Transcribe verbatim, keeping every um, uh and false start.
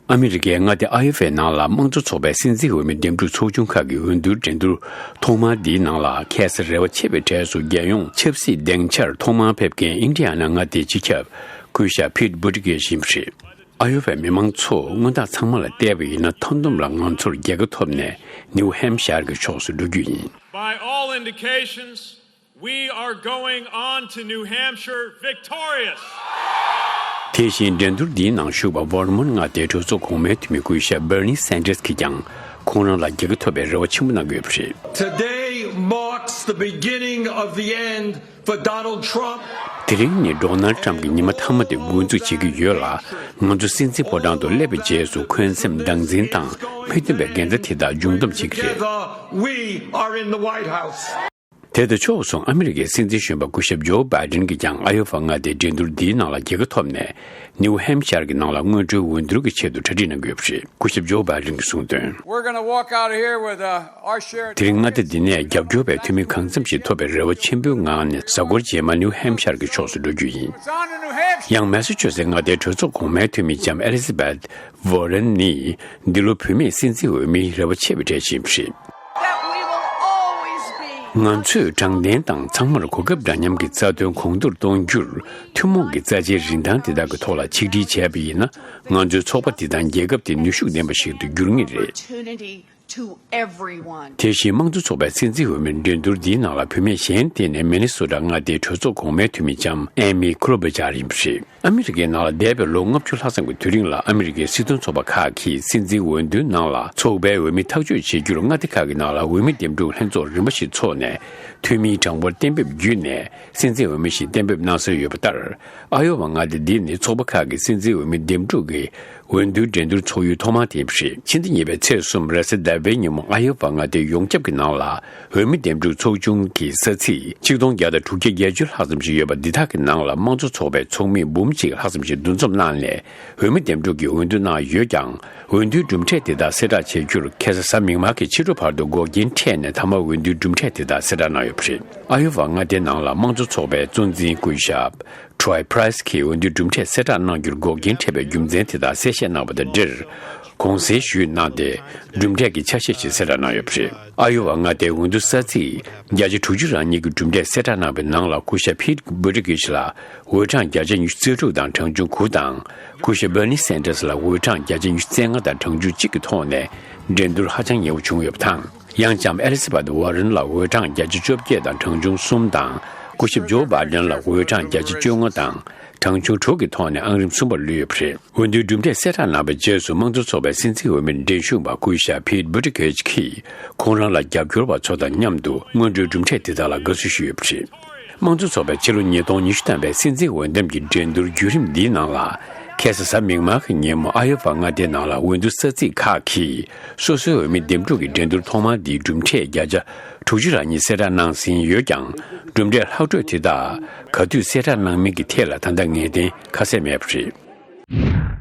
ཨ་མི་རི་ཀའི་མངའ་སྡེ་ཨ་ཡོ་ཝའི་ནང་ལ་དམངས་གཙོ་ཚོགས་པའི་སྲིད་འཛིན་འོས་མི་འདེམས་སྒྲུག་ཚོགས་ཆུང་ཁག་གི་འོས་བསྡུའི་འགྲན་བསྡུར་ཐོག་མ་འདིའི་ནང་ལ་ཁ་སང་རེ་བ་ཆེ་བའི་གྲས་སུ་རྒྱལ་ཡོངས་ཆབ་སྲིད་སྡིངས་ཆར་ཐོག་མར་ཕེབས་མཁན་ཨིན་ཌི་ཡ་ན་མངའ་སྡེའི་སྤྱི་ཁྱབ་སྐུ་ཞབས་ཕིད་བྷུ་ཏི་ཇེ་ཡིན་པ་རེད། ཨ་ཡོ་ཝའི་མི་མང་ཚོ་སྔོན་རྟགས་ཚང་མ་ལ་བལྟས་པ་ཡིན་ན། མཐའ་སྡོམ་ལ་ང་ཚོར་རྒྱལ་ཁ་ཐོབ་ནས་ནིའུ་ཧེམ་ཤར་གྱི་ཕྱོགས་སུ་འགྲོ་རྒྱུ་ཡིན། By all indications, we are going on to New Hampshire victorious. དེ་བཞིན་འགྲན་བསྡུར་འདིའི་ནང་ཞུགས་པ་ཝར་མོན་མངའ་སྡེའི་གྲོས་ཚོགས་གོང་མའི་འཐུས་མི་སྐུ་ཞབས་Bernie Sanders གྱིས་ཀྱང་ཁོང་རང་ལ་རྒྱལ་ཁ་ཐོབ་པའི་རེ་བ་ཆེན་པོ་གནང་གི་ཡོད་པ་རེད། Today marks the beginning of the end for Donald Trump. དེ་རིང་ནི་ཌོ་ནལ་ཊམ་གྱི་ཉི་མ་མཐའ་མ་དེ་འགོ་འཛུགས་བྱེད་ཀྱི་ཡོད་ལ། ང་ཚོ་སྲིད་འཛིན་ཕོ་བྲང་དུ་སླེབས་པའི་རྗེས་སུ་འཁོན་སེམས་སྦྲང་འཛིན་དང་མི་མཐུན་པའི་འགལ་ཟླ་དེ་དག་མཇུག་བསྡོམས་བྱེད་ཀྱི་རེད། Together, we are in the White House. དེ་དང་ཕྱོགས་མཚུངས་ཨ་མི་རི་ཀའི་སྲིད་འཛིན་གཞོན་པ་སྐུ་ཞབས་ཇོ་བྷའི་ཌེན་གྱིས་ཀྱང་ཨ་ཡོ་ཝ་མངའ་སྡེའི་འགྲན་བསྡུར་འདིའི་ནང་ལ་རྒྱལ་ཁ་ཐོབ་ནས། ནིའུ་ཧེམ་ཤར་གྱི་ནང་ལ་སྔོན་འགྲོའི་འོས་བསྡུར་གྱི་ཆེད་དུ་གྲ་སྒྲིག་གནང་གི་ཡོད་པ་རེད། སྐུ་ཞབས་ཇོ་བྷའི་ཌེན་གྱིས་གསུངས་དོན། We're gonna walk out of here with uh, our share of དེ་རིང་མངའ་སྡེ་འདི་ནས་རྒྱབ་སྐྱོར་བའི་འཐུས་མི་གང་འཚམ་ཞིག་ཐོབ་པའི་རེ་བ་ཆེན་པོའི་ངང་ནས་གཟའ་འཁོར་རྗེས་མ་ནིའུ་ཧེམ་ཤར་གྱི་ཕྱོགས་སུ་འགྲོ་རྒྱུ་ཡིན། It's on to New Hampshire. ཡང་མེ་སི་ཆུ་སེ་མངའ་སྡེའི་གྲོས་ཚོགས་གོང་མའི་འཐུས་མི་ལྕམ་ཨེ་ལི་ཟ་བེད་ཝོ་རན་ནི་འདི་ལོ་བུད་མེད་སྲིད་འཛིན་འོས་མིའི་རེ་བ་ཆེ་བའི་གྲས་ཤིག་ཡིན་པ་རེད། That we will always be ང་ཚོས་དྲང་བདེན་དང་ཚང་མར་གོ་སྐབས་འདྲ་མཉམ་གྱི་རྩ་དོན་གོང་མཐོར་གཏོང་རྒྱུར། ཐུན་མོང་གི་རྩ་ཆེའི་རིན་ཐང་དེ་དག་གི་ཐོག་ལ་ཆིག་སྒྲིལ་བྱས་པ་ཡིན་ན། ང་ཚོའི་ཚོགས་པ་འདི་དང་རྒྱལ་ཁབ་དེ་ནུས་ཤུགས་ལྡན་པ་ཞིག་ཏུ་འགྱུར་ངེས་རེད། Opportunity to everyone. དེ་བཞིན་དམངས་གཙོ་ཚོགས་པའི་སྲིད་འཛིན་འོས་མིར་འགྲན་བསྡུར་འདིའི་ནང་ལ་བུད་མེད་གཞན་བསྟེན་ནས་མི་ནི་སོ་ཊ་མངའ་སྡེའི་གྲོས་ཚོགས་གོང་མའི་འཐུས་མི་ལྕམ་ཨེ་མི་ཁོ་ལོ་བྷ་ཅར་ཡིན་པ་རེད། ཨ་མི་རི་ཀའི་ནང་ལ་འདས་པའི་ལོ་ལྔ་བཅུ་ལྷག་ཙམ་གྱི་དུས་རིང་ལ་ཨ་མི་རི་ཀའི་སྲིད་དོན་ཚོགས་པ་ཁག་གིས་སྲིད་འཛིན་འོས་བསྡུའི་ནང་ལ་ཚོགས་པའི་འོས་མི་ཐག་གཅོད་བྱེད་རྒྱུར་མངའ་སྡེ་ཁག་གི་ནང་ལ་འོས་མི་འདེམས་སྒྲུག་ལྷན་ཚོགས་རིམ་པ་ཞིག་འཚོགས་ནས། འཐུས་མིའི་གྲངས་འབོར་གཏན་འབེབས་བརྒྱུད་ནས་སྲིད་འཛིན་འོས་མི་ཞིག་གཏན་འབེབས་གནང་སྲོལ་ཡོད་པ་ལྟར། ཨ་ཡོ་ཝ་མངའ་སྡེ་འདི་ནི་ཚོགས་པ་ཁག་གི་སྲིད་འཛིན་འོས་མི་འདེམས་སྒྲུག་གི་འོས་བསྡུའི་འགྲན་བསྡུར་ཚོགས་ཡུལ་ཐོག་མ་དེ་ཡིན་པ་རེད། ཕྱི་ཟླ་གཉིས་པའི་ཚེས་གསུམ་རེས་གཟའ་ཟླ་བའི་ཉིན་མོ་ཨ་ཡོ་ཝ་མངའ་སྡེའི་ཡོངས་ཁྱབ་ཀྱི་ནང་ལ། འོས་མི་འདེམས་སྒྲུག་ཚོགས་ཆུང་གི་ས་ཚིགས་ཆིག་སྟོང་བརྒྱ་དང་དྲུག་བརྒྱ་བརྒྱད་ཅུ་ལྷག་ཙམ་ཞིག་ཡོད་པ་འདི་དག་གི་ནང་ལ་དམངས་གཙོ་ཚོགས་པའི་ཚོགས་མི་འབུམ་གཅིག་ལྷག་ཙམ་ཞིག་འདུ་འཛོམས་གནང་ནས་འོས་མི་འདེམས་སྒྲུག་གི་འོས་བསྡུ་གནང་ཡོད་ཀྱང་། འོས་བསྡུའི་གྲུབ་འབྲས་དེ་དག་གསལ་བསྒྲགས་བྱེད་རྒྱུར་ཁ་སང་གཟའ་མིག་དམར་གྱི་ཕྱི་དྲོ་བར་དུ་འགོག་རྐྱེན་འཕྲད་ནས་མཐའ་མར་འོས་བསྡུའི་གྲུབ་འབྲས་དེ་དག་གསལ་བསྒྲགས་གནང་ཡོད་པ་རེད། ཨ་ཡོ་ཝ་མངའ་སྡེའི་ནང་ལ་དམངས་གཙོ་ཚོགས་པའི་གཙོ་འཛིན་སྐུ་ཞབས་Troy Price གྱིས་འོས་བསྡུའི་གྲུབ་འབྲས་གསལ་བསྒྲགས་གནང་རྒྱུར་འགོག་རྐྱེན་འཕྲད་པའི་རྒྱུ་མཚན་དེ་དག་གསལ་བཤད་གནང་བ་དང་འབྲེལ། གུང་གསེང་ཞུས་གནང་སྟེ། གྲུབ་འབྲས་ཀྱི་ཆ་ཤས་ཤིག་གསལ་བསྒྲགས་གནང་ཡོད་པ་རེད། ཨ་ཡོ་ཝ་མངའ་སྡེའི་འོས་བསྡུ་ས་ཚིགས་བརྒྱ་ཆ་དྲུག་ཅུ་རང་ཉིད་ཀྱི་གྲུབ་འབྲས་གསལ་བསྒྲགས་གནང་བའི་ནང་ལ་སྐུ་ཞབས་ཕིད་བྷུ་ཏི་ཇེ་ལ་འོས་གྲངས་བརྒྱ་ཆ་ཉི་ཤུ་རྩ་དྲུག་དང་གྲངས་ཆུང་དགུ་དང་། སྐུ་ཞབས་Bernie Sanders ལ་འོས་གྲངས་བརྒྱ་ཆ་ཉི་ཤུ་རྩ་ལྔ་དང་གྲངས་ཆུང་གཅིག་གི་ཐོག་ནས་འགྲན་བསྡུར་ཧ་ཅང་ཉེ་བོ་བྱུང་ཡོད་པ་དང་། ཡང་ལྕམ་ཨེ་ལི་ཟ་བེད་ཝོ་རན་ལ་འོས་གྲངས་བརྒྱ་ཆ་བཅོ་བརྒྱད་དང་གྲངས་ཆུང་གསུམ་དང་། སྐུ་ཞབས་ཇོ་བྷའི་ཌེན་ལ་འོས་གྲངས་བརྒྱ་ཆ་བཅོ་ལྔ་དང་གྲངས་ཆུང་དྲུག་གི་ཐོག་ནས་ཨང་རིམ་གསུམ་པར་ལུས་ཡོད་པ་རེད། འོས་བསྡུའི་གྲུབ་འབྲས་གསལ་བསྒྲགས་གནང་བའི་རྗེས་སུ་དམངས་གཙོ་ཚོགས་པའི་སྲིད་འཛིན་འོས་མིར་འགྲན་ཞུགས་པ་སྐུ་ཞབས་ཕིད་བྷུ་ཏི་ཇེ་གིས་ཁོང་རང་ལ་རྒྱབ་སྐྱོར་བ་ཚོ་དང་མཉམ་དུ་སྔོན་འགྲོའི་གྲུབ་འབྲས་དེ་དག་ལ་དགའ་བསུ་ཞུས་ཡོད་པ་རེད། དམངས་གཙོ་ཚོགས་པའི་ཕྱི་ལོ་ཉིས་སྟོང་ཉི་ཤུ་ཐམ་པའི་སྲིད་འཛིན་འོས་འདེམས་ཀྱི་འགྲན་བསྡུར་བརྒྱུད་རིམ་འདིའི་ནང་ལ། ཁ་སང་གཟའ་མིག་དམར་གྱི་ཉིན་མོ་ཨ་ཡོ་ཝ་མངའ་སྡེའི་ནང་ལ་འོས་བསྡུ་ས་ཚིགས་ཁག་གིས་སོ་སོའི་འོས་མི་འདེམས་སྒྲུག་གི་འགྲན་བསྡུར་ཐོག་མ་འདིའི་གྲུབ་འབྲས་བརྒྱ་ཆ་དྲུག་ཅུ་རང་ཉིད་གསལ་བསྒྲགས་གནང་ཟིན་ཡོད་ཀྱང་། གྲུབ་འབྲས་ལྷག་འཕྲོས་དེ་དག་ག་དུས་གསལ་བསྒྲགས་གནང་མིན་གྱི་ཐད་ལ་ད་ལྟ་ངེས་གཏན་ཁ་གསལ་མེད་པ་རེད།